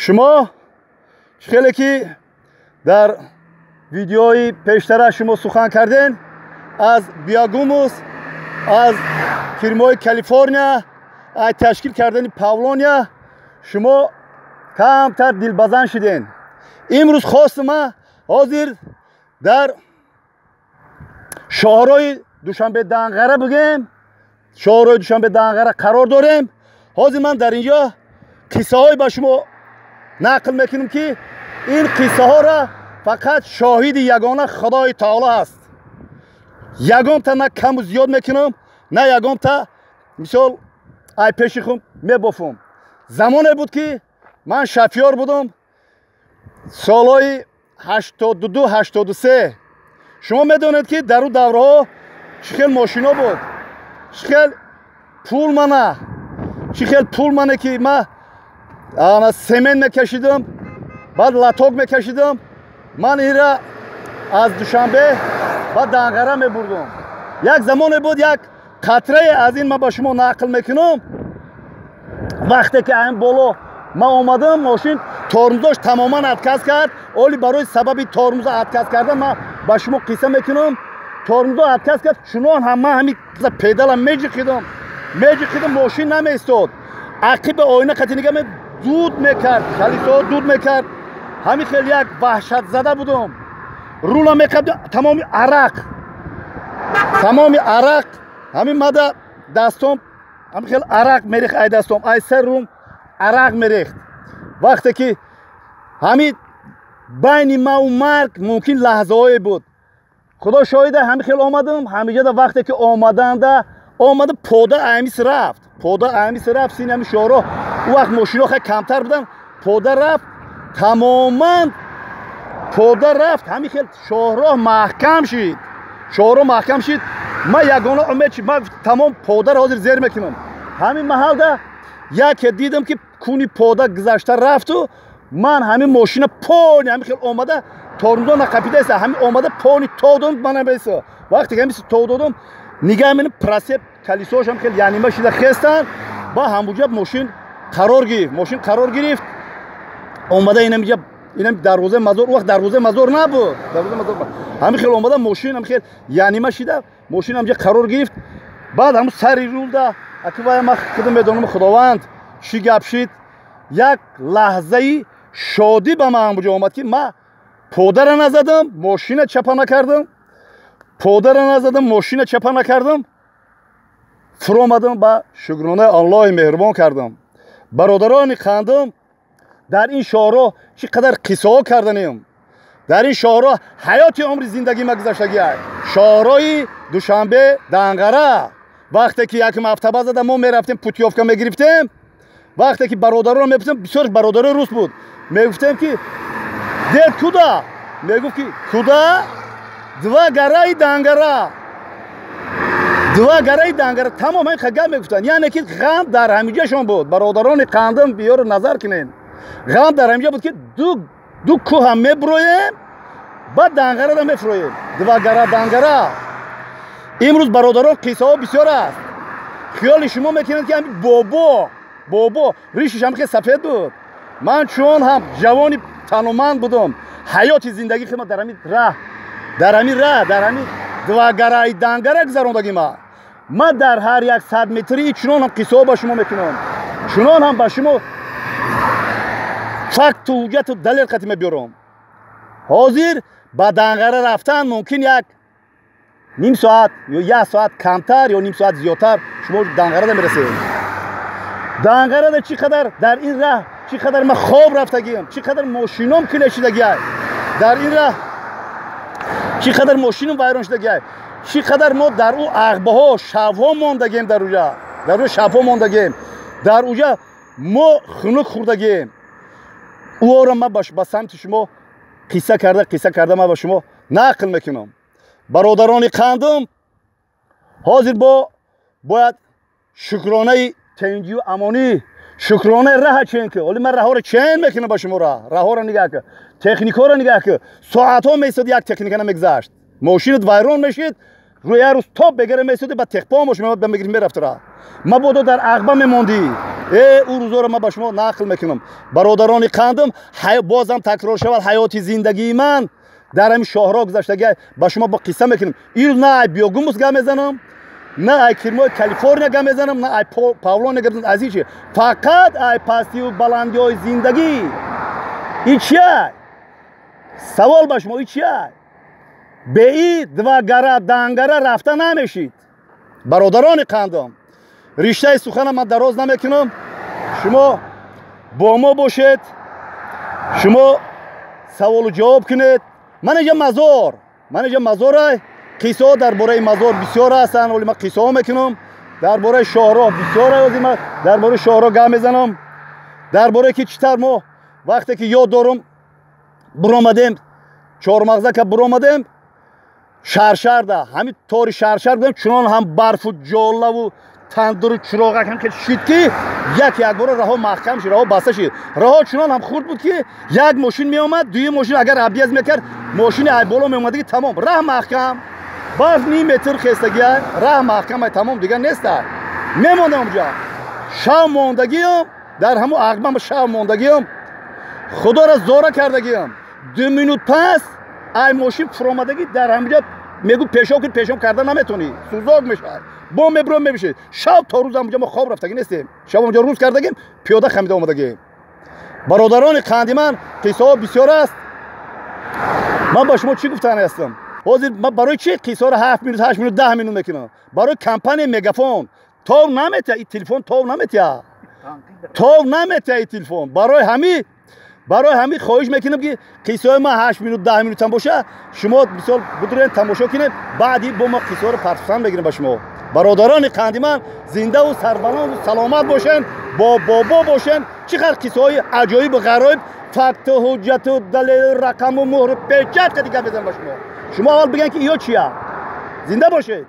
Шумо хеле ки дар видеои пештара шумо сухан карден, аз биогумус, аз фирмаҳои Калифорния, аз ташкил кардани павлония шумо камтар дилбазан шиден. Имрӯз хостам ман ҳозир дар шоҳрои Душанбе Данғара бигем. Шоҳрои Душанбе Данғара қарор дорем. Ҳозир ман дар инҷо қиссаҳое ба шумо нақл мекунам, ки ин қиссаҳоро фақат шоҳиди ягона Худои Таоло ҳаст. Ягонта на каму зиёд мекунам, на ягонта мисол ай пеши хум мебофум. Замоне буд, ки ман шофёр будам, солҳои 82, 83. Шумо медонед, ки дар ӯ давраҳо чӣ хел мошино буд, чӣ хел пул мана, чӣ хел пул мана, ки ма ана семент мекашидам, баъд лоток мекашидам. Ман инра аз Душанбе ба Данғара мебурдум. Як замоне буд, як қатрае аз ин ман ба шумо нақл мекунам. Вақте ки айн боло ман омадам, мошин тормозош тамоман отказ кард. Оли барои сабаби тормоза отказ кардан ман ба шумо қисса мекунам. Тормозо отказ кард, чунон ҳам ман ҳами педала меҷиқидам, меҷиқидам, мошин намеистод. Ақиби оина қати нига дуд мекард, калисоҳо дуд мекард. Ҳамин хел як ваҳшатзада будам. Рула мекард, тамоми арақ, тамоми арақ ҳамин мада дастом, ҳамин хел арақ мерехт ай дастом, ай сар рум арақ мерехт. Вақте ки ҳамин байни маву марг мумкин лаҳзаҳое буд, Худо шоҳида, ҳамин хел омадам. Ҳамиҷода вақте ки омаданда омада, пода аймис рафт, пода аймис рафт. Сини ҳами шоҳроҳ, ӯ вақт мошино хеле камтар будан, пода рафт, тамоман пода рафт. Ҳамин хел шоҳроҳ маҳкам шид, шоҳроҳ маҳкам шид. Ман ягона умед чи ман тамом подаро ҳозир зер мекунам. Ҳамин маҳалда яке дидам, ки куни пода гузашта рафту ман ҳамин мошина пони ҳамин хел омада, тормозо нақапидаеса, ҳамин омада пони то додам мана беса. Вақте ки ҳамин то додам, нигаҳ менам, прицеп калисош ҳам хел янима шида хестанд. Ба ҳамуҷа мошин қарор гирифт, мошин қарор гирифт. Омада инамиҷа, инам дарвозаи мазор, вақт дарвозаи мазор набуд, дарвозаи мазор. Ҳамин хел омада мошин ҳам хел янима шида, мошин ҳамҷа қарор гирифт. Баъд ҳамун сари рулда аки вая ман худам медонам, Худованд, чӣ гап шид. Як лаҳзаи шодӣ ба ман ҳамуҷа омад, ки ман подара назадам, мошина чапа накардам, подара назадам, мошина чапа накардам. Фуромадам, ба шукронаи Аллоҳи меҳрубон кардам. Бародарони қандам, дар ин шоҳроҳ чӣ қадар қиссаҳо карданем. Дар ин шоҳроҳ ҳаёти умри зиндагима гузаштагиа, шоҳроҳи Душанбе Данғара. Вақте ки якм автобазада мо мерафтем, путёвка мегирифтем, вақте ки бародарон мепурсем, бисёр бародарои рус буд, мегуфтем, ки дед, куда? Мегуфт, ки куда? Два гораи Дангара, два гораи Дангара. Тамом, ҳамин гап мегуфтанд. Яъне ки ғам дар ҳамиҷашон буд. Бародарони қандам, биёро назар кунед, ғам дар ҳамиҷа буд, ки ду кӯҳам мебуроем, баъд Дангарада мефуроем, два гора Дангара. Имрӯз, бародарон, қиссаҳо бисёр аст. Хиёли шумо мекунед, ки ҳами бобо, бобо ришиш ҳам хел сафед буд. Ман чун ҳам ҷавони тануманд будам, ҳаёти зиндагӣ хидмат дар ҳамин раҳ, дар ҳамин раҳ, дар ҳамин два гораи Дангара гузарондагима. Ман дар ҳар як сад метрӣ чунон ҳам қиссаҳо ба шумо мекунам, чунон ҳам ба шумо факту ҳуҷҷату далел қатӣ мебиёрам. Ҳозир ба Данғара рафтан мумкин як ним соат ё як соат камтар ё ним соат зиёдтар, шумо Данғарада мерасед. Данғарада чӣ қадар дар ин раҳ, чӣ қадар ман хоб рафтагиам, чӣ қадар мошином килешидагиай дар ин раҳ, чӣ қадар мошинам вайрон шудагиай, чӣ қадар мо дар ӯ ағбаҳо шабҳо мондагем, дар уҷа, дар ӯ шабҳо мондагем, дар уҷа мо хунук хӯрдагем. Ӯро ман ба самти шумо қисса карда, қисса карда ман ба шумо нақл мекунам. Бародарони қандум, ҳозир бо бояд шукронаи тенҷию амонӣ, шукронаи раҳа чен ки оли ман раҳоро чен мекунам ба шумо. Раҳоро нигаҳ ки, техникаро нигаҳ ки, соатҳо меистод, як техника намегузашт, мошинат вайрон мешид. Рӯи як рӯз тоб бегара месуди, ба техпомош меомад, ба мегирифт, мерафтра. Мабодо дар ағба мемондӣ. Ӯ рӯзоро ман ба шумо нақл мекунам, бародарони қандам. Бозам такрор шавад, ҳаёти зиндагии ман дар ҳамин шоҳроҳ гузаштагӣ ба шумо бо қисса мекунам. Ин рӯз на ай Биогумус гап мезанам, на ай кирмои Калифорния гап мезанам, на ай Павлония гап мезанам, аз ин чи, фақат ай пастию баландиҳои зиндагӣ. Ин чия? Савол ба шумо, ин чия? Бе и два гора дангара рафта намешид, бародарони қандом. Риштаи сухана ман дароз намекунам. Шумо бо мо бошед, шумо саволу ҷавоб кунед. Ман инҷа мазор, ман инҷа мазорай. Қиссаҳо дар бораи мазор бисёр ҳастанд. Оли ман қиссаҳо мекунам дар бораи шоҳроҳ бисёр. Ози ман дар бораи шоҳроҳ гап мезанам, дар бораи ки чӣ тавр мо, вақте ки ёд дорум, буромадем Чормағзака, буромадем Шаршарда, ҳамин тори Шаршар будем, чунон ҳам барфу ҷолаву тандуру чироғак ҳам шид, ки як якбора раҳо маҳкам шид, раҳо баста шид. Раҳо чунон ҳам хурд буд, ки як мошин меомад, дуюм мошин агар объезд мекард, мошини ай боло меомадиги, тамом, раҳ маҳкам. Барф ним метр хестагия, раҳ маҳкам, ай тамом, дигар неста. Мемондам онҷа, шав мондагиам, дар ҳамун ағбам шав мондагиам, худоро зора кардагиам. 2 минут пас ай мошин фуромадагӣ, дар ҳаминҷа мегӯ: «Пешоб кун». Пешоб карда наметонӣ, сӯзок мешавад, бо мебро мебишед. Шаб то рӯз ҳамҷа мо хоб рафтагӣ нестем, шаб онҷо рӯз кардагим, пиёда хамида омадагим. Бародарони қанди ман, қиссаҳо бисёр аст. Ман ба шумо чӣ гуфтан ҳастам ҳозир? Ман барои чӣ қиссаҳоро 7 минут, 8 минут, 10 минут мекунам? Барои компания Мегафон тов наметия, и телефон тов наметия, тов наметия и телефон. Барои ҳамин хоҳиш мекунам, ки қиссаҳои ман 8 минут, 10 минутам боша, шумо мисол будурен, тамошо кунед, баъди бо мо қиссаҳоро партусан мегирем ба шумо. Бародарони қанди ман, зиндаву сарбаланду саломат бошен, бо бобо бошен. Чӣ қадр қиссаҳои аҷоибу ғароиб, факту ҳуҷҷату далелу рақаму муҳру печатка дигар мезанам ба шумо. Шумо аввал бигӯен, ки иё чия. Зинда бошед.